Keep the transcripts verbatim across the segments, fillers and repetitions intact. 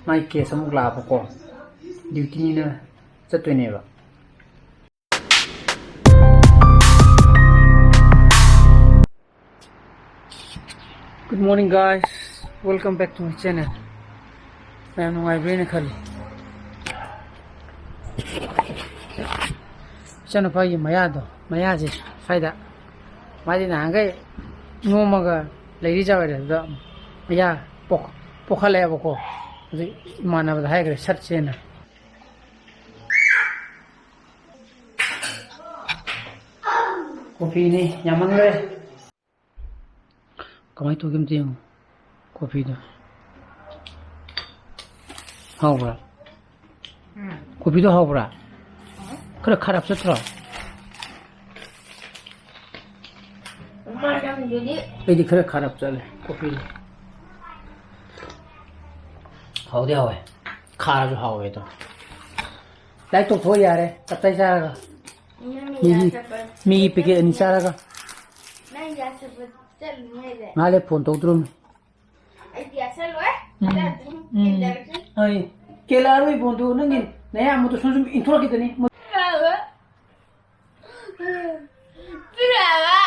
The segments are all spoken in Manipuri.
ꯃꯥꯏ ꯀꯦꯁ ꯑꯃꯨꯛ ꯂꯥꯛꯑꯕꯀꯣ, ꯗ꯭ꯌꯨꯇꯤꯅꯤꯅ ꯆꯠꯇꯣꯏꯅꯦꯕ꯫ Good morning, guys. Welcome back to my channel. ꯃꯌꯥꯝ ꯅꯨꯡꯉꯥꯏꯕ꯭ꯔꯦꯅ ꯈꯜꯂꯤ꯫ ꯏꯆꯥꯅꯨꯄꯥꯒꯤ ꯃꯌꯥꯗꯣ, ꯃꯌꯥꯁꯦ ꯁ꯭ꯋꯥꯏꯗ, ꯃꯥꯗꯤ ꯅꯍꯥꯟꯈꯩ ꯅꯣꯝꯃꯒ ꯂꯩꯔꯤ ꯖꯥꯠ ꯑꯣꯏꯔꯦ꯫ ꯑꯗꯨꯗ ꯃꯌꯥ ꯄꯣꯛ-, ꯄꯣꯛꯈꯠꯂꯛꯑꯦꯕꯀꯣ꯫ ꯑꯗꯨ ꯏꯃꯥꯟꯅꯕꯗ ꯍꯥꯏꯈ꯭ꯔꯦ ꯁꯠꯁꯦꯅ꯫ ꯀꯣꯐꯤꯅꯤ ꯌꯥꯝꯃꯟꯈ꯭ꯔꯦ꯫ ꯀꯃꯥꯏꯅ ꯇꯧꯒꯦ ꯑꯝꯇ ꯌꯦꯡꯉꯨ꯫ ꯀꯣꯐꯤꯗꯣ ꯍꯥꯎꯕ꯭ꯔꯥ? ꯎꯝ꯫ ꯀꯣꯐꯤꯗꯣ ꯍꯥꯎꯕ꯭ꯔꯥ? ꯈꯔ ꯈꯥꯔꯞ ꯆꯠꯇ꯭ꯔꯣ? ꯃꯥꯅꯝꯗꯨꯗꯤ꯫ ꯑꯩꯗꯤ ꯈꯔ ꯈꯥꯔꯞ ꯆꯠꯂꯦ ꯀꯣꯐꯤꯗꯣ꯫ ꯍꯥꯎꯗꯤ ꯍꯥꯎꯋꯦ꯫ ꯈꯥꯔꯁꯨ ꯍꯥꯎꯋꯦ ꯑꯗꯣ꯫ ꯂꯥꯏꯔꯤꯛ ꯇꯧꯊꯣꯛꯑ ꯌꯥꯔꯦ꯫ ꯇꯞꯇꯥꯏ ꯆꯥꯔꯒ꯫ ꯅꯪ ꯃꯤꯒꯤ, ꯌꯥ ꯆꯠꯄ ꯃꯤꯒꯤ ꯄꯦꯀꯦꯠ ꯑꯅꯤ ꯆꯠꯂꯨꯅꯦ꯫ ꯆꯥꯔꯒ꯫ ꯅꯪ ꯌꯥ ꯆꯠꯄ ꯆꯠꯂꯨꯅꯤ ꯍꯥꯏꯗꯥꯏ? ꯉꯥꯏꯍꯥꯛ ꯂꯩ ꯐꯣꯟ ꯇꯧꯗ꯭ꯔꯣꯝꯅꯤ꯫ ꯑꯩꯗꯤ ꯌꯥ ꯆꯠꯂꯣꯏ꯫ ꯎꯝ꯫ ꯆꯠꯂꯣꯏ꯫ ꯎꯝ꯫ ꯀꯦꯟꯗꯔꯁꯤ꯫ ꯍꯣꯏ꯫ ꯀꯦꯜꯂꯛꯑꯔꯣꯏ ꯐꯣꯟꯗꯣ꯫ ꯅꯪꯒꯤ ꯅꯌꯥꯝꯕꯗꯣ ꯁꯨꯝ ꯁꯨꯝ ꯏꯟꯊꯣꯔꯛꯈꯤꯗꯅꯤ꯫ ꯄꯤꯔꯛꯑꯕ꯫ ꯄꯤꯔꯛꯑꯣ ꯌꯥ꯫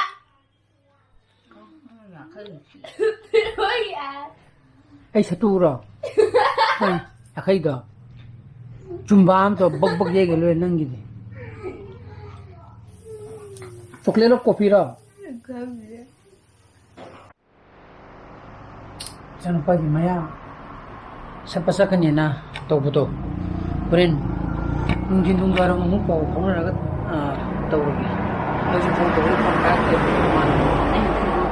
ꯑꯩ ꯁꯠꯇꯣꯛꯎꯔꯣ? ꯍꯣꯏ, ꯌꯥꯈꯩꯗꯣ꯫ ꯆꯨꯝꯕ ꯑꯃ ꯇꯧ, ꯕꯛ ꯕꯛ ꯌꯩꯒ ꯂꯣꯏꯔꯦ ꯅꯪꯒꯤꯗꯤ꯫ ꯆꯣꯀ꯭ꯂꯦꯠꯂꯣ ꯀꯣꯐꯤꯔꯣ? ꯈꯪꯗꯦ꯫ ꯏꯆꯥꯅꯨꯄꯥꯒꯤ ꯃꯌꯥ ꯁꯠꯄ ꯆꯠꯀꯅꯤꯅ ꯇꯧꯕꯗꯣ, ꯍꯣꯔꯦꯟ ꯅꯨꯡꯊꯤꯟ ꯅꯨꯡꯗꯥꯡꯋꯥꯏꯔꯝ ꯑꯃꯨꯛ ꯄꯥꯎ ꯐꯥꯎꯅꯔꯒ, ꯑ, ꯇꯧꯔꯒꯦ꯫ ꯑꯩꯁꯨ ꯐꯣꯟ ꯇꯧꯔꯒ ꯐꯣꯟ ꯄꯥꯏꯔꯛꯇꯦ꯫ ꯃꯥꯅ, ꯑꯩꯅ ꯈꯪꯕ,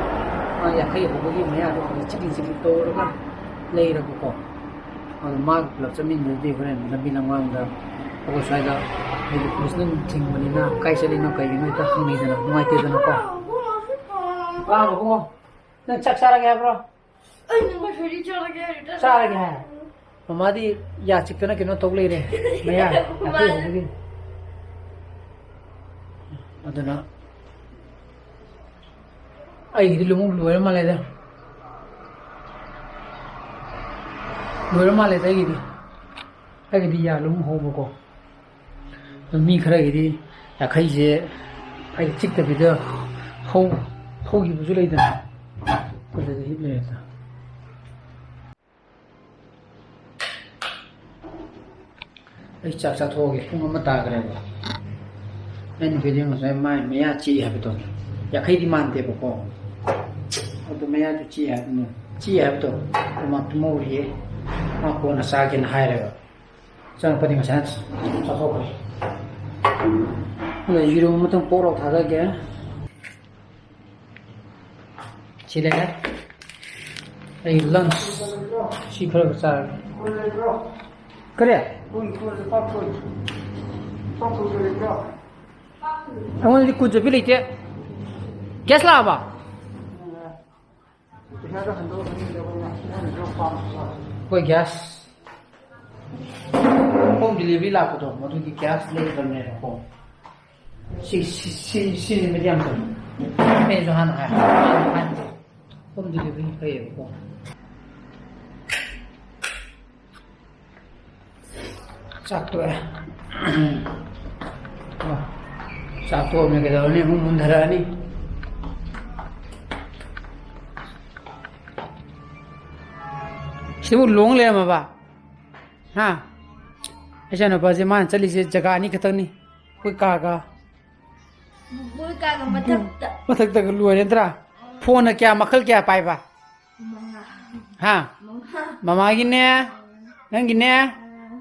ꯃꯥ ꯌꯥꯡꯈꯩ ꯍꯧꯕꯒꯤ ꯃꯌꯥꯗꯣ ꯍꯧꯖꯤꯛ ꯆꯤꯛꯂꯤ ꯆꯤꯛꯂꯤ ꯇꯧꯔꯒ ꯂꯩꯔꯕꯀꯣ꯫ ꯑꯗꯣ ꯃꯥꯒ ꯄꯨꯂꯞ ꯆꯠꯃꯤꯟꯅꯔꯗꯤ ꯍꯣꯔꯦꯟ ꯂꯝꯕꯤ ꯂꯝꯂꯥꯡꯗ ꯑꯩꯈꯣꯏ ꯁ꯭ꯋꯥꯏꯗ ꯍꯥꯏꯗꯤ ꯄꯨꯂꯤꯁꯅ ꯊꯤꯡꯕꯅꯤꯅ ꯀꯥꯏ ꯆꯠꯂꯤꯅꯣ ꯀꯩꯒꯤꯅꯣ ꯍꯦꯛꯇ ꯍꯪꯅꯩꯗꯅ, ꯅꯨꯡꯉꯥꯏꯇꯦꯗꯅꯀꯣ꯫ ꯂꯥꯛꯑꯣ ꯏꯕꯨꯡꯉꯣ, ꯅꯪ ꯆꯥꯛ ꯆꯥꯔꯒꯦ ꯍꯥꯏꯕ꯭ꯔꯣ? ꯑꯩ ꯅꯪ ꯉꯁꯥꯏꯗꯤ ꯆꯥꯔꯒꯦ ꯍꯥꯏꯔꯤ, ꯆꯥꯔꯒꯦ ꯍꯥꯏ꯫ ꯃꯃꯥꯗꯤ ꯌꯥ ꯆꯤꯛꯇꯅ ꯀꯩꯅꯣ ꯇꯧ ꯂꯩꯔꯦ꯫ ꯃꯌꯥ ꯃꯥꯅꯦ꯫ ꯑꯇꯩ ꯍꯧꯕꯒꯤ꯫ ꯑꯗꯨꯅ ꯑꯩꯒꯤꯗꯤ ꯂꯣꯏ ꯂꯣꯏꯔ ꯃꯥꯜꯂꯦꯗ꯫ ꯂꯣꯏꯔ ꯃꯥꯜꯂꯦꯗ ꯑꯩꯒꯤꯗꯤ꯫ ꯑꯩꯒꯤꯗꯤ ꯌꯥꯜꯂꯨꯝ ꯍꯧꯕꯀꯣ꯫ ꯑꯗꯨ ꯃꯤ ꯈꯔꯒꯤꯗꯤ ꯌꯥꯡꯈꯩꯁꯦ ꯑꯩ ꯆꯤꯛꯇꯕꯤꯗ ꯍꯧ-, ꯍꯧꯈꯤꯕꯁꯨ ꯂꯩꯗꯅ꯫ ꯑꯗꯨꯗꯤ ꯍꯤꯞ ꯂꯩꯔꯦꯗ꯫ ꯑꯩ ꯆꯥꯛ ꯆꯥꯊꯣꯛꯑꯒꯦ, ꯄꯨꯡ ꯑꯃ ꯇꯥꯈ꯭ꯔꯦꯕ꯫ ꯑꯩ ꯅꯨꯄꯤꯗꯤ ꯉꯁꯥꯏ ꯃꯥꯏ ꯃꯌꯥ ꯆꯤꯛꯑꯦ ꯍꯥꯏꯕꯗꯣ, ꯌꯥꯡꯈꯩꯗꯤ ꯃꯥꯟꯗꯦꯕꯀꯣ, ꯑꯗꯨ ꯃꯌꯥꯗꯨ ꯆꯤꯛꯑꯦ ꯍꯥꯏꯕꯅꯤ, ꯆꯤꯛꯑꯦ ꯍꯥꯏꯕꯗꯣ꯫ ꯑꯗꯨ ꯃꯥ ꯇꯨꯝꯍꯧꯔꯤꯌꯦ꯫ ꯃꯥ ꯀꯣꯟꯅ ꯆꯥꯒꯦꯅ ꯍꯥꯏꯔꯦꯕ꯫ ꯏꯆꯥꯅꯨꯄꯥꯗꯤ ꯉꯁꯥꯏ ꯆꯥꯊꯣꯛꯈ꯭ꯔꯦ꯫ ꯑꯗ ꯌꯦꯔꯨꯝ ꯑꯃꯇꯪ ꯄꯣꯛ ꯂꯥꯎ ꯊꯥꯗꯒꯦ꯫ ꯁꯤ ꯂꯩꯔꯦ꯫ ꯑꯩ ꯂꯟꯁ ꯁꯤ ꯈꯔꯒ ꯆꯥꯔꯒꯦ꯫ ꯀꯔꯤ? ꯑꯩꯉꯣꯟꯗꯗꯤ ꯀꯨꯟ ꯆꯠꯄꯤ ꯂꯩꯇꯦ꯫ ꯒ꯭ꯌꯥꯁ ꯂꯥꯛꯑꯕ? ꯑꯩꯈꯣꯏ ꯒ꯭ꯌꯥꯁ ꯍꯣꯝ ꯗꯤꯂꯤꯚꯔꯤ ꯂꯥꯛꯄꯗꯣ, ꯃꯗꯨꯒꯤ ꯒ꯭ꯌꯥꯁ ꯂꯩꯒꯗꯕꯅꯦꯕꯀꯣ꯫ ꯁꯤ, ꯁꯤ, ꯁꯤ, ꯁꯤꯁꯤꯃꯗꯤ ꯌꯥꯝ ꯐꯩ꯫ ꯑꯩꯅꯁꯨ ꯍꯥꯟꯅ ꯍꯥꯏ-, ꯍꯥꯟꯅ ꯍꯥꯏꯕꯗꯣ, ꯍꯣꯝ ꯗꯤꯂꯤꯚꯔꯤ ꯐꯩꯌꯦꯕꯀꯣ꯫ ꯆꯥꯛ ꯇꯣꯛꯑꯦ꯫ ꯑꯣ, ꯆꯥꯛ ꯇꯣꯛꯑꯃꯤꯅ ꯀꯩꯗꯧꯔꯅꯤ? ꯑꯃꯨꯛ ꯃꯨꯟꯊꯔꯛꯑꯅꯤ꯫ ꯁꯤꯕꯨ ꯂꯣꯡ ꯂꯩꯔꯝꯃꯕ? ꯍꯥ? ꯏꯆꯥꯅꯨꯄꯥꯁꯦ ꯃꯥꯅ ꯆꯠꯂꯤꯁꯦ ꯖꯒꯥ ꯑꯅꯤ ꯈꯛꯇꯪꯅꯤ꯫ ꯑꯩꯈꯣꯏ ꯀꯥꯒ ꯃꯣꯏ ꯀꯥꯒ ꯃꯊꯛꯇ꯫ ꯃꯊꯛꯇꯒ ꯂꯣꯏꯔꯦ ꯅꯠꯇ꯭ꯔꯥ? ꯐꯣꯟꯅ ꯀꯌꯥ, ꯃꯈꯜ ꯀꯌꯥ ꯄꯥꯏꯕ? ꯃꯉꯥ꯫ ꯍꯥ? ꯃꯉꯥ꯫ ꯃꯃꯥꯒꯤꯅꯦ, ꯅꯪꯒꯤꯅꯦ,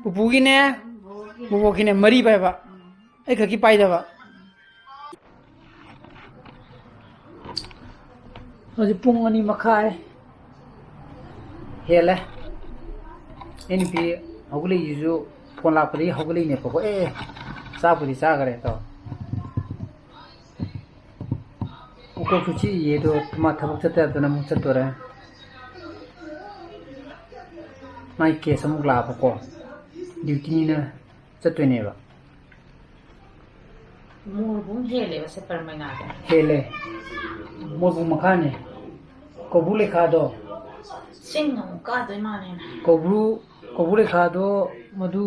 ꯄꯨꯄꯨꯒꯤꯅꯦ, ꯕꯣꯕꯣꯛꯀꯤꯅꯦ꯫ ꯕꯣꯕꯣꯛꯀꯤꯅꯦ, ꯃꯔꯤ ꯄꯥꯏꯕ꯫ ꯑꯩ ꯈꯛꯀꯤ ꯄꯥꯏꯗꯕ꯫ ꯍꯧꯖꯤꯛ ꯄꯨꯡ ꯑꯅꯤ ꯃꯈꯥꯏ ꯍꯦꯜꯂꯦ꯫ ꯑꯩ ꯅꯨꯄꯤ ꯍꯧꯒꯠꯂꯛꯏꯁꯤꯁꯨ ꯐꯣꯟ ꯂꯥꯛꯄꯗꯒꯤ ꯍꯧꯒꯠꯂꯛꯏꯅꯦꯕꯀꯣ꯫ ꯑꯦ, ꯆꯥꯛꯄꯨꯗꯤ ꯆꯥꯈꯔꯦ ꯇꯧ꯫ ꯃꯀꯣꯛꯁꯨ ꯆꯤꯛꯏꯌꯦ, ꯑꯗꯣ ꯃꯥ ꯊꯕꯛ ꯆꯠꯇ ꯌꯥꯗꯅ ꯑꯃꯨꯛ ꯆꯠꯇꯣꯔꯦ꯫ ꯃꯥꯏ ꯀꯦꯁ ꯑꯃꯨꯛ ꯂꯥꯛꯑꯕꯀꯣ, ꯗ꯭ꯌꯨꯇꯤꯅꯤꯅ ꯆꯠꯇꯣꯏꯅꯦꯕ꯫ ꯃꯣꯔꯕꯨꯡ ꯍꯦꯜꯂꯦꯕ ꯁꯦꯄꯔ ꯃꯩꯅꯥꯗ꯫ ꯍꯦꯜꯂꯦ꯫ ꯃꯣꯔꯕꯨꯡ ꯃꯈꯥꯅꯦ꯫ ꯀꯧꯕ꯭ꯔꯨ ꯂꯩꯈꯥꯗꯣ꯫ ꯆꯤꯡ ꯑꯃꯨꯛ ꯀꯥꯗꯣꯏ ꯃꯥꯜꯂꯦꯅꯦ꯫ ꯀꯧꯕ꯭ꯔꯨ, ꯀꯧꯕ꯭ꯔꯨ ꯂꯩꯈꯥꯗꯣ, ꯃꯗꯨ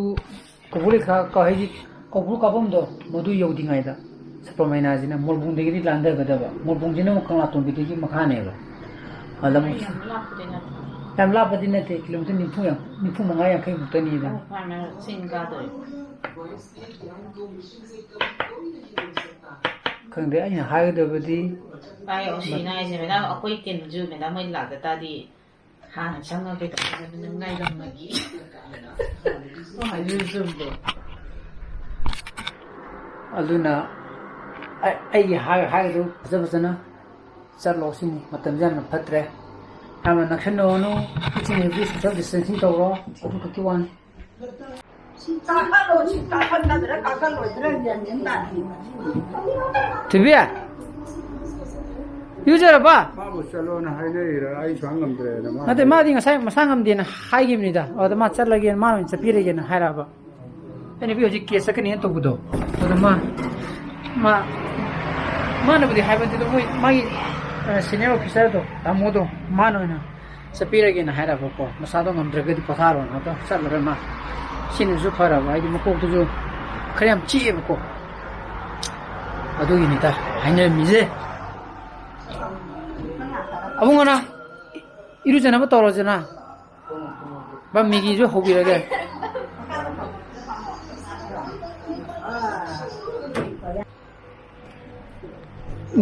ꯀꯧꯕ꯭ꯔꯨ ꯂꯩꯈꯥ ꯀ-, ꯍꯥꯏꯗꯤ ꯀꯧꯕ꯭ꯔꯨ ꯀꯥꯐꯝꯗꯣ ꯃꯗꯨ ꯌꯧꯗ꯭ꯔꯤꯉꯩꯗ ꯁꯄ꯭ꯔ ꯃꯩꯅꯥꯁꯤꯅ ꯃꯣꯔꯕꯨꯡꯗꯒꯤꯗꯤ ꯂꯥꯟꯊꯒꯗꯕ, ꯃꯣꯔꯕꯨꯡꯁꯤꯅ ꯑꯃꯨꯛ ꯀꯪꯂꯥꯇꯣꯡꯕꯤꯗꯒꯤ ꯃꯈꯥꯅꯦꯕ꯫ ꯑꯗ ꯑꯃꯨꯛ ꯌꯥꯝ ꯂꯥꯞꯄꯗꯤ ꯅꯠꯇꯦ꯫ ꯌꯥꯝ ꯂꯥꯞꯄꯗꯤ ꯅꯠꯇꯦ, ꯀꯤꯂꯣꯃꯤꯇꯔ ꯅꯤꯐꯨ ꯌꯥꯡ-, ꯅꯤꯐꯨ ꯃꯉꯥ ꯌꯥꯡꯈꯩ ꯃꯨꯛꯇꯅꯤꯗ꯫ ꯑꯣ, ꯐꯥꯅ ꯆꯤꯡ ꯀꯥꯗꯣꯏ꯫ ꯈꯪꯗꯦ, ꯑꯩꯅ ꯍꯥꯏꯒꯗꯕꯗꯤ ꯄꯥꯏ ꯑꯣ ꯁꯤꯅ ꯍꯥꯏꯁꯦ, ꯃꯦꯗꯥꯝ, ꯑꯩꯈꯣꯏ ꯀꯩꯅꯣꯁꯨ, ꯃꯦꯗꯥꯝ ꯍꯣꯏ ꯂꯥꯛꯇ ꯇꯥꯔꯗꯤ ꯍꯥꯟꯅ ꯆꯪꯉꯒ ꯀꯩꯗꯧꯅꯕꯅꯣ ꯉꯥꯏꯔꯝꯃꯒꯦ꯫ ꯍꯥꯏꯕꯤꯌꯨ ꯆꯨꯝꯗ꯭ꯔꯣ? ꯑꯗꯨꯅ ꯑꯩ-, ꯑꯩꯒꯤ ꯍꯥꯏ-, ꯍꯥꯏꯒꯗꯧ ꯐꯖ ꯐꯖꯅ ꯆꯠꯂꯣ ꯁꯤꯅꯤ꯫ ꯃꯇꯝꯁꯦ ꯌꯥꯝꯅ ꯐꯠꯇ꯭ꯔꯦ꯫ ꯌꯥꯝꯅ ꯅꯛꯁꯟꯅꯔꯨꯅꯨ꯫ ꯏꯆꯤꯟ ꯏꯅꯥꯎꯗꯤ social distancing ꯇꯧꯔꯣ꯫ ꯑꯗꯨ ꯈꯛꯀꯤ ꯋꯥꯅꯤ꯫ ꯀꯥꯈꯠꯂꯣ, ꯁꯤ ꯀꯥꯈꯠꯀꯗ꯭ꯔꯥ ꯀꯥꯈꯠꯂꯣꯏꯗ꯭ꯔꯥ ꯒ꯭ꯌꯥꯟ ꯃꯦꯟ ꯇꯥꯗꯦ꯫ ꯊꯣꯏꯕꯤ, ꯏꯔꯨꯖꯔꯕ? ꯃꯥꯕꯨ ꯆꯠꯂꯣꯅ ꯍꯥꯏꯅꯔꯤꯔꯥ? ꯑꯩ ꯁꯨꯡꯉꯝ ꯉꯝꯗ꯭ꯔꯦꯅ ꯃꯥ ꯅꯠꯇꯦ, ꯍꯥꯏ꯫ ꯃꯥꯗꯤ ꯉꯁꯥꯏ ꯃꯁꯥ ꯉꯝꯗꯦꯅ ꯍꯥꯏꯈꯤꯕꯅꯤꯗ꯫ ꯑꯗ ꯃꯥ ꯆꯠꯂꯒꯦꯅ, ꯃꯥ ꯑꯣꯏꯅ ꯆꯠꯄꯤꯔꯒꯦꯅ ꯍꯥꯏꯔꯛꯑꯕ꯫ ꯑꯩꯅ ꯅꯨꯄꯤ ꯍꯧꯖꯤꯛ case ꯆꯠꯀꯅꯤꯅ ꯇꯧꯕꯗꯣ꯫ ꯑꯗ ꯃꯥ, ꯃꯥ, ꯃꯥꯅꯕꯨꯗꯤ ꯍꯥꯏꯕ ꯅꯠꯇꯦ, ꯑꯗꯣ ꯃꯣꯏ, ꯃꯥꯒꯤ, ꯑ, senior officer ꯗꯣ, ꯇꯥꯃꯣꯗꯣ, ꯃꯥꯅ ꯑꯣꯏꯅ ꯆꯠꯄꯤꯔꯒꯦꯅ ꯍꯥꯏꯔꯕꯀꯣ, ꯃꯁꯥꯗꯣ ꯉꯝꯗ꯭ꯔꯒꯗꯤ ꯄꯣꯊꯥꯔꯣꯅ꯫ ꯑꯗꯣ ꯆꯠꯂꯔꯣꯏ ꯃꯥ꯫ ꯁꯤꯅꯁꯨ ꯐꯔꯕ, ꯍꯥꯏꯗꯤ ꯃꯀꯣꯛꯇꯨꯁꯨ ꯈꯔ ꯌꯥꯝ ꯆꯤꯛꯑꯦꯕꯀꯣ꯫ ꯑꯗꯨꯒꯤꯅꯤꯗ ꯍꯥꯏꯅꯔꯝꯃꯤꯁꯦ꯫ ꯑꯕꯨꯡꯉꯣꯅ ꯏꯔꯨꯖꯅꯕ ꯇꯧꯔꯁꯤꯅ꯫ ꯕꯥ, ꯃꯦꯒꯤꯁꯨ ꯍꯧꯕꯤꯔꯒꯦ꯫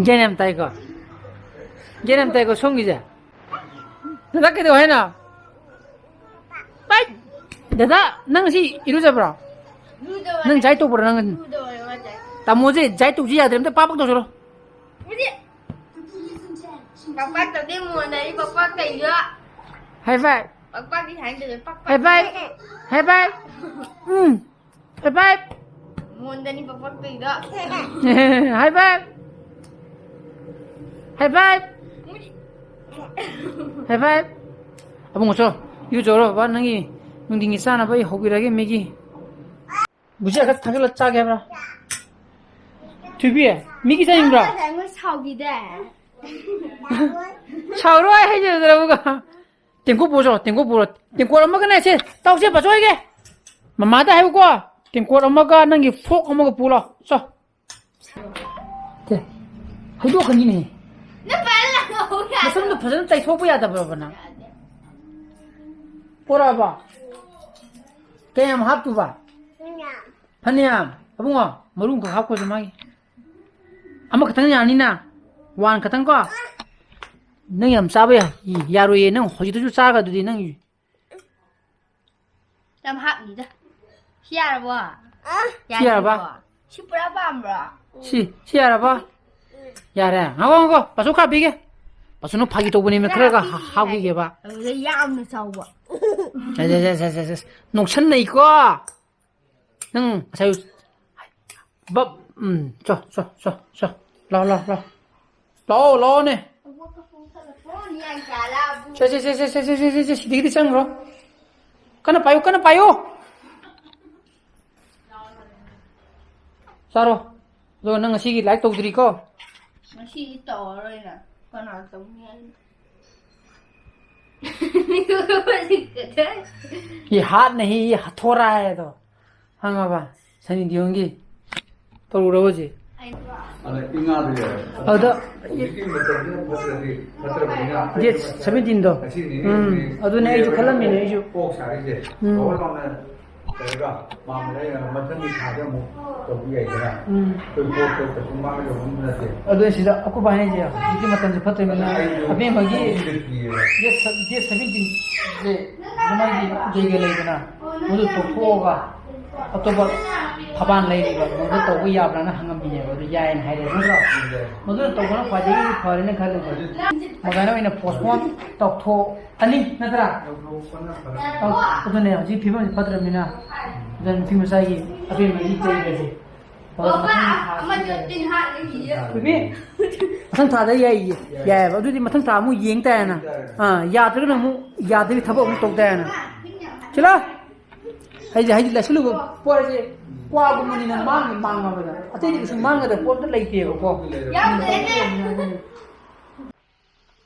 ꯒ꯭ꯌꯥꯟ ꯌꯥꯝ ꯇꯥꯏꯀꯣ? ꯒ꯭ꯌꯥꯟ ꯌꯥꯝ ꯇꯥꯏꯀꯣ ꯁꯣꯝꯒꯤꯁꯦ? ꯗꯗꯥ, ꯀꯩꯗꯧ ꯍꯥꯏꯅꯣ? ꯄꯥꯏ! ꯗꯗꯥ, ꯅꯪ ꯉꯁꯤ ꯏꯔꯨꯖꯕ꯭ꯔꯣ? ꯅꯪ ꯖꯥꯏ ꯇꯧꯕ꯭ꯔꯣ ꯅꯪ? ꯇꯥꯃꯣꯁꯦ ꯖꯥꯏ ꯇꯧꯁꯤ ꯌꯥꯗ꯭ꯔꯦ, ꯑꯝꯇ ꯄꯥꯛ ꯄꯥꯛ ꯇꯧꯁꯤꯔꯣ꯫ ꯄꯥꯛ ꯄꯥꯛ ꯇꯧꯗꯦ, ꯃꯣꯟꯗ ꯑꯩ ꯄꯥꯛ ꯄꯥꯛ ꯇꯧꯏꯗꯣ꯫ High five꯫ ꯄꯥꯛ ꯄꯥꯛꯇꯤ ꯍꯥꯏꯗꯦ, ꯄꯥꯛ ꯄꯥꯛ꯫ High five꯫ High five꯫ ꯎꯝ꯫ High five꯫ ꯃꯣꯟꯗꯅꯤ ꯄꯥꯛ ꯄꯥꯛ ꯇꯧꯏꯗꯣ꯫ High five꯫ High five꯫ High five꯫ ꯑꯕꯨꯡꯉꯣ, ꯆꯣ, ꯏꯔꯨꯖꯧꯔꯣ, ꯕꯕꯥ, ꯅꯪꯒꯤ ꯅꯨꯡꯊꯤꯟꯒꯤ ꯆꯥꯅꯕ ꯑꯩ ꯍꯧꯕꯤꯔꯒꯦ, ꯃꯦꯒꯤ꯫ ꯕꯨꯖꯤꯌꯥ ꯈꯔ ꯊꯥꯡꯒꯠꯂ ꯆꯥꯒꯦ ꯍꯥꯏꯕ꯭ꯔꯥ? ꯊꯣꯏꯕꯤ, ꯃꯦꯒꯤ ꯆꯥꯅꯤꯡꯕ꯭ꯔꯣ? ꯉꯁꯥꯏ ꯃꯣꯏ ꯁꯥꯎꯈꯤꯗꯦ꯫ ꯁꯥꯎꯔꯣꯏ ꯍꯥꯏꯖꯗ꯭ꯔꯕꯀꯣ꯫ ꯇꯦꯡꯀꯣꯠ ꯄꯨꯔꯣ, ꯇꯦꯡꯀꯣꯠ ꯄꯨꯔꯣ꯫ ꯇꯦꯡꯀꯣꯠ ꯑꯃꯒꯅꯦ, ꯁꯦ, ꯇꯧꯁꯦ, ꯕꯥꯆꯧ ꯍꯣꯏꯒꯤ꯫ ꯃꯃꯥꯗ ꯍꯥꯏꯌꯨꯀꯣ, ꯇꯦꯡꯀꯣꯠ ꯑꯃꯒ ꯅꯪꯒꯤ ꯐꯣꯛ ꯑꯃꯒ ꯄꯨꯔꯣ꯫ ꯆꯣ꯫ ꯁꯦ, ꯍꯩꯗꯣꯛꯀꯅꯤꯅꯦ꯫ ꯅꯪ ꯐꯖꯅ ꯂꯪꯍꯧ ꯌꯥꯗ꯭ꯔꯣ? ꯅꯁꯝꯗꯣ ꯐꯖꯅ ꯇꯩꯊꯣꯛꯄ ꯌꯥꯗꯕ꯭ꯔꯕ ꯅꯪ? ꯌꯥꯗꯦ꯫ ꯄꯣꯔꯛꯑꯕ? ꯀꯌꯥꯝ ꯍꯥꯞꯇꯨꯕ? ꯐꯅꯌꯥꯝ꯫ ꯐꯅꯌꯥꯝ? ꯑꯕꯨꯡꯉꯣ, ꯃꯔꯨꯝꯈꯛ ꯍꯥꯞꯈꯣꯁꯦ ꯃꯥꯒꯤ꯫ ꯑꯃꯈꯛꯇꯪ ꯌꯥꯅꯤꯅ? ꯋꯥꯟ ꯈꯛꯇꯪ ꯀꯣ? ꯅꯪ ꯌꯥꯝ ꯆꯥꯕ ꯌꯥ-, ꯌꯥꯔꯣꯏꯌꯦ꯫ ꯅꯪ ꯍꯧꯖꯤꯛꯇꯁꯨ ꯆꯥꯒꯗꯨꯗꯤ ꯅꯪ꯫ ꯌꯥꯝ ꯍꯥꯞꯅꯤꯗ꯫ ꯁꯤ ꯌꯥꯔꯕꯣ? ꯁꯤ ꯌꯥꯔꯕ? ꯌꯥꯗ꯭ꯔꯤꯕꯣ? ꯁꯤ ꯄꯨꯔꯥ ꯄꯥꯝꯕ꯭ꯔꯣ? ꯁꯤ, ꯁꯤ ꯌꯥꯔꯕ? ꯌꯥꯔꯦ꯫ ꯉꯥꯏꯈꯣ, ꯉꯥꯏꯈꯣ꯫ ꯄꯥꯁꯨ ꯈꯔ ꯄꯤꯒꯦ꯫ ꯄꯥꯁꯨꯅ ꯐꯥꯒꯤ ꯇꯧꯕꯅꯦ, ꯈꯔꯒ ꯍꯥ-, ꯍꯥꯞꯈꯤꯒꯦꯕ꯫ ꯑꯗꯨꯗ ꯌꯥꯝꯅ ꯆꯥꯎꯕ꯫ ꯁꯦ, ꯁꯦ, ꯁꯦ꯫ ꯅꯣꯛꯁꯟꯅꯩꯀꯣ꯫ ꯅꯪ ꯉꯁꯥꯏ ꯕꯞ, ꯎꯝ, ꯆꯣ, ꯆꯣ, ꯆꯣ, ꯆꯣ꯫ ꯂꯥꯎ, ꯂꯥꯎ, ꯂꯥꯎ꯫ ꯂꯥꯎ, ꯂꯥꯎꯅꯦ꯫ ꯁꯦ, ꯁꯦ, ꯁꯤꯗꯒꯤꯗꯤ ꯆꯪꯈ꯭ꯔꯣ꯫ ꯀꯟꯅ ꯄꯥꯏꯌꯨ, ꯀꯟꯅ ꯄꯥꯏꯌꯨ꯫ ꯆꯥꯔꯣ꯫ ꯑꯗꯣ ꯅꯪ ꯉꯁꯤꯒꯤ ꯂꯥꯏꯔꯤꯛ ꯇꯧꯗ꯭ꯔꯤꯀꯣ? ꯉꯁꯤꯗꯤ ꯇꯧꯔꯔꯣꯏꯅ꯫ ꯀꯅꯥ ꯇꯧꯅꯤ ꯍꯥꯏꯅꯣ? ये हाथ नहीं, ये हथौड़ा है तो। ꯈꯪꯉꯕ? ꯁꯅꯤ ꯗꯤꯌꯣꯟꯒꯤ ꯇꯧꯔꯨꯔꯕ ꯍꯧꯖꯤꯛ? ꯑꯗ ꯏꯉꯥꯗ ꯌꯥꯔꯦ꯫ ꯑꯗꯨꯗ ꯍꯧꯖꯤꯛꯀꯤ ꯃꯇꯝꯁꯤꯅ ꯐꯠꯇ꯭ꯔꯗꯤ, ꯐꯠꯇ꯭ꯔꯕꯅꯤꯅ ꯗꯦꯠ ꯁꯚꯦꯟꯇꯤꯟꯗꯣ꯫ ꯉꯁꯤꯅꯤ ꯎꯝ, ꯍꯧꯖꯤꯛ ꯑꯗꯨꯅꯦ ꯑꯩꯁꯨ ꯈꯜꯂꯝꯃꯤꯅꯦ ꯑꯩꯁꯨ꯫ ꯀꯣꯛ ꯁꯥꯔꯤꯁꯦ꯫ ꯎꯝ꯫ ꯇꯧꯔ ꯂꯥꯎꯅ ꯇꯧꯔꯒ ꯃꯥ ꯃꯊꯪ, ꯃꯊꯪꯒꯤ ꯊꯥꯗ ꯑꯃꯨꯛ ꯇꯧꯕ ꯌꯥꯏꯗꯅ꯫ ꯎꯝ꯫ ꯑꯩꯈꯣꯏ ꯄꯣꯠꯇꯣ ꯀꯩꯁꯨ ꯃꯥꯡꯒꯗꯕ ꯑꯃ ꯅꯠꯇꯦ꯫ ꯑꯗꯨ ꯁꯤꯗ ꯑꯩꯈꯣꯏ ꯕꯥ ꯍꯥꯏꯁꯦ ꯍꯧꯖꯤꯛꯀꯤ ꯃꯇꯝꯁꯦ ꯐꯠꯇ꯭ꯔꯕꯅꯤꯅ ꯑꯩꯁꯨ ꯑꯕꯦꯝꯃꯒꯤ ꯀꯤꯌꯦꯕ꯫ ꯗꯦꯠ ꯁ-, ꯗꯦꯠ ꯁꯚꯦꯟꯇꯤꯟꯁꯦ ꯃꯥꯒꯤ ꯗꯦꯒ ꯂꯩꯗꯅ, ꯃꯗꯨ ꯇꯣꯛꯊꯣꯛꯑꯒ ꯑꯇꯣꯞꯄ ꯊꯕꯥꯟ ꯂꯩꯔꯤꯕ ꯃꯗꯨꯗ ꯇꯧꯕ ꯌꯥꯕ꯭ꯔꯥꯅ ꯍꯪꯉꯝꯃꯤꯅꯦꯕ꯫ ꯑꯗꯨ ꯌꯥꯏꯌꯦꯅ ꯍꯥꯏꯔꯛꯑꯦ ꯅꯠꯇ꯭ꯔꯣ? ꯌꯥꯏ꯫ ꯃꯗꯨꯅ ꯇꯧꯕꯅ ꯈ꯭ꯋꯥꯏꯗꯒꯤ ꯐꯔꯦꯅ ꯈꯜꯂꯦ꯫ ꯑꯗꯨꯃꯥꯏꯅ ꯑꯣꯏꯅ postpone ꯇꯧꯊꯣꯛꯑꯅꯤ ꯅꯠꯇ꯭ꯔꯥ? ꯇꯧꯊꯣꯛꯄꯅ ꯐꯔꯦ꯫ ꯑꯗꯨꯅꯦ ꯍꯧꯖꯤꯛ ꯐꯤꯕꯝꯁꯤ ꯐꯠꯇ꯭ꯔꯕꯅꯤꯅ ꯑꯗꯨꯅ ꯅꯨꯄꯤ ꯃꯆꯥꯒꯤ ꯑꯕꯦꯝꯃꯒꯤ ꯏꯆꯦ ꯂꯩꯔꯦ꯫ ꯕꯕꯥ, ꯑꯃꯗꯣ ꯇꯤꯟ ꯍꯥꯠꯂꯦ꯫ ꯕꯦꯕꯤ, ꯃꯊꯪ ꯊꯥꯗ ꯌꯥꯏꯌꯦ꯫ ꯌꯥꯏ꯫ ꯌꯥꯏꯌꯦꯕ꯫ ꯑꯗꯨꯗꯤ ꯃꯊꯪ ꯊꯥ ꯑꯃꯨꯛ ꯌꯦꯡ ꯇꯥꯔꯦꯅ꯫ ꯌꯦꯡ ꯇꯥꯔꯦ꯫ ꯑꯥ, ꯌꯥꯗ꯭ꯔꯒꯅ ꯑꯃꯨꯛ ꯌꯥꯗꯕꯤ ꯊꯕꯛ ꯑꯃꯨꯛ ꯇꯧ ꯇꯥꯔꯦꯅ꯫ ꯁꯤꯂꯥ꯫ ꯍꯥꯏꯗꯤ, ꯍꯥꯏꯗꯤ ꯂꯩꯁꯜꯂꯨꯕ ꯄꯣꯠ ꯍꯥꯏꯁꯦ ꯀ꯭ꯋꯥꯒꯨꯝꯕꯅꯤꯅ ꯃꯥꯡꯉꯤ ꯃꯥꯡꯉꯕꯗ꯫ ꯑꯇꯩꯗꯤ ꯀꯩꯁꯨ ꯃꯥꯡꯒꯗꯕ ꯄꯣꯠꯇ ꯂꯩꯇꯦꯕꯀꯣ꯫ ꯌꯥꯎꯗ꯭ꯔꯦꯅꯦ꯫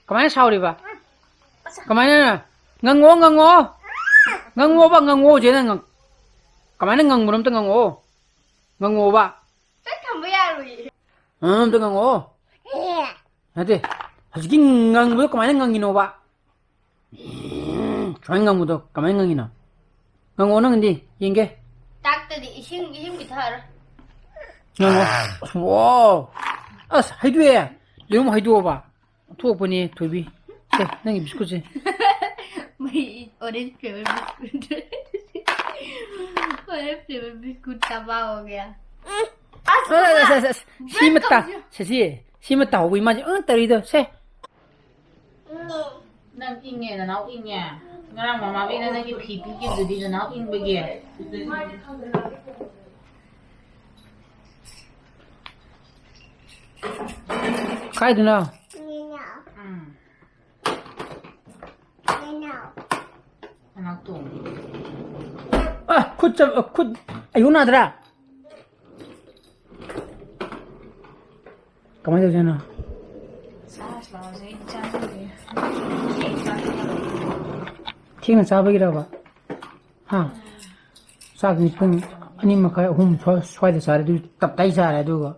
ꯀꯃꯥꯏꯅ ꯁꯥꯎꯔꯤꯕ? ꯀꯃꯥꯏꯅ? ꯉꯪꯉꯣ, ꯉꯪꯉꯣ꯫ ꯉꯪꯉꯣꯕ, ꯉꯪꯉꯣ, ꯍꯧꯖꯤꯛ ꯅꯪ ꯉꯪ-, ꯀꯃꯥꯏꯅ ꯉꯪꯕꯅꯣ ꯑꯝꯇ ꯉꯪꯉꯛꯑꯣ꯫ ꯉꯪꯉꯣꯕ꯫ ꯆꯥꯛ ꯊꯝꯕ ꯌꯥꯔꯣꯏꯌꯦ꯫ ꯑ, ꯑꯝꯇ ꯉꯪꯉꯛꯑꯣ꯫ ꯅꯠꯇꯦ, ꯍꯧꯖꯤꯛꯀꯤ ꯉꯪꯕꯗꯣ ꯀꯃꯥꯏꯅ ꯉꯪꯉꯤꯅꯣꯕ? ꯁꯨꯃꯥꯏꯅ ꯉꯪꯕꯗꯣ ꯀꯃꯥꯏꯅ ꯉꯪꯉꯤꯅꯣ? ꯉꯪꯉꯛꯑꯣ ꯅꯪꯗꯤ, ꯌꯦꯡꯒꯦ꯫ ꯆꯥꯛꯇꯗꯤ ꯏꯁꯤꯡ, ꯏꯁꯤꯡ ꯄꯤꯊꯛꯑꯔꯣꯏ꯫ ꯉꯪꯉꯛꯑꯣ꯫ ꯑꯁ, ꯋꯥꯎ꯫ ꯑꯁ, ꯍꯩꯗꯣꯛꯑꯦ꯫ ꯌꯦꯔꯨꯝ ꯍꯩꯗꯣꯛꯑꯕ? ꯊꯣꯛꯄꯅꯦ, ꯊꯣꯏꯕꯤ꯫ ꯁꯦ, ꯅꯪꯒꯤ ꯕꯤꯁꯀꯨꯠꯁꯦ꯫ ꯃꯩ orange flavor biscuit꯫ Orange flavor biscuit ꯇꯕꯥ ꯍꯣ ꯒꯌꯥ꯫ ꯑꯁ, ꯑꯁ, ꯑꯁ, ꯑꯁ, ꯑꯁ꯫ ꯁꯤꯃ ꯇ-, ꯁꯦ, ꯁꯤ, ꯁꯤꯃ ꯇꯧꯍꯧꯕ ꯏꯃꯥꯁꯦ, ꯑ, ꯇꯧꯔꯤꯗꯣ, ꯁꯦ꯫ ꯅꯪ ꯏꯪꯉꯦ, ꯅꯅꯥꯎ ꯏꯪꯉꯦ꯫ ꯉꯔꯥꯡ ꯃꯃꯥꯕꯤꯅ ꯅꯪꯒꯤ ꯐꯤ ꯄꯤꯈꯤꯕꯗꯨꯗꯤ ꯅꯅꯥꯎ ꯏꯪꯕꯒꯤ꯫ ꯀꯥꯏꯗꯅꯣ? ꯎꯝ꯫ ꯅꯅꯥꯎ ꯇꯣꯡꯉꯤ꯫ ꯑ, ꯈꯨꯠ ꯆ-, ꯑ, ꯈꯨꯠ ꯑꯌꯨ ꯅꯥꯗ꯭ꯔꯥ? ꯀꯃꯥꯏꯅ ꯇꯧꯁꯦ ꯍꯥꯏꯅꯣ? ꯆꯥꯁꯤ ꯂꯥꯛꯑꯣꯁꯦ, ꯑꯩ ꯆꯥꯅꯤꯡꯗꯦ꯫ ꯊꯦꯡꯅ ꯆꯥꯕꯒꯤꯔꯕ? ꯍꯥ? ꯆꯥꯛꯁꯤ ꯄꯨꯡ ꯑꯅꯤ ꯃꯈꯥꯏ, ꯑꯍꯨꯝ ꯁ꯭ꯋꯥ-, ꯁ꯭ꯋꯥꯏꯗ ꯆꯥꯔꯦ, ꯑꯗꯨ ꯇꯞ ꯇꯥꯏ ꯆꯥꯔꯦ, ꯑꯗꯨꯒ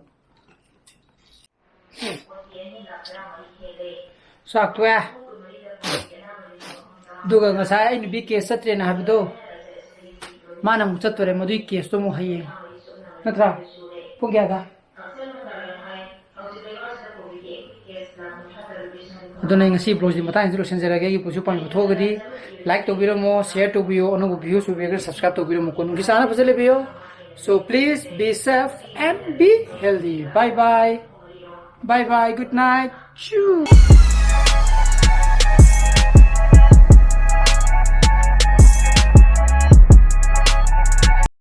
ꯆꯥꯛ ꯇꯣꯛꯑꯦ꯫ ꯑꯗꯨꯒ ꯉꯁꯥꯏ ꯑꯩ ꯅꯨꯄꯤ ꯀꯦꯁ ꯆꯠꯇ꯭ꯔꯦꯅ ꯍꯥꯏꯕꯗꯣ, ꯃꯥꯅ ꯑꯃꯨꯛ ꯆꯠꯇꯣꯔꯦ꯫ ꯃꯗꯨꯒꯤ ꯀꯦꯁꯇꯣ ꯑꯃꯨꯛ ꯍꯌꯦꯡ, ꯅꯠꯇ꯭ꯔꯥ? ꯄꯨꯡ ꯀꯌꯥꯗ? ꯑꯗꯨꯅ ꯑꯩ ꯉꯁꯤ ꯕ꯭ꯂꯣꯒꯁꯤ ꯃꯇꯥꯡꯁꯤꯗ ꯂꯣꯏꯁꯤꯟꯖꯔꯒꯦ꯫ ꯑꯩꯒꯤ ꯄꯨꯟꯁꯤ ꯄꯥꯝꯕꯤ ꯄꯨꯊꯣꯛꯑꯒꯗꯤ like ꯇꯧꯕꯤꯔꯝꯃꯣ, share ꯇꯧꯕꯤꯌꯣ, ꯑꯅꯧꯕ views ꯑꯣꯏꯕꯤꯔꯒꯗꯤ subscribe ꯇꯧꯕꯤꯔꯝꯃꯣ꯫ ꯀꯣꯟꯅꯒꯤ ꯆꯥꯅ ꯐꯖ ꯂꯩꯕꯤꯌꯣ꯫ So please be safe and be healthy. Bye bye. Bye bye. Good night. Choo.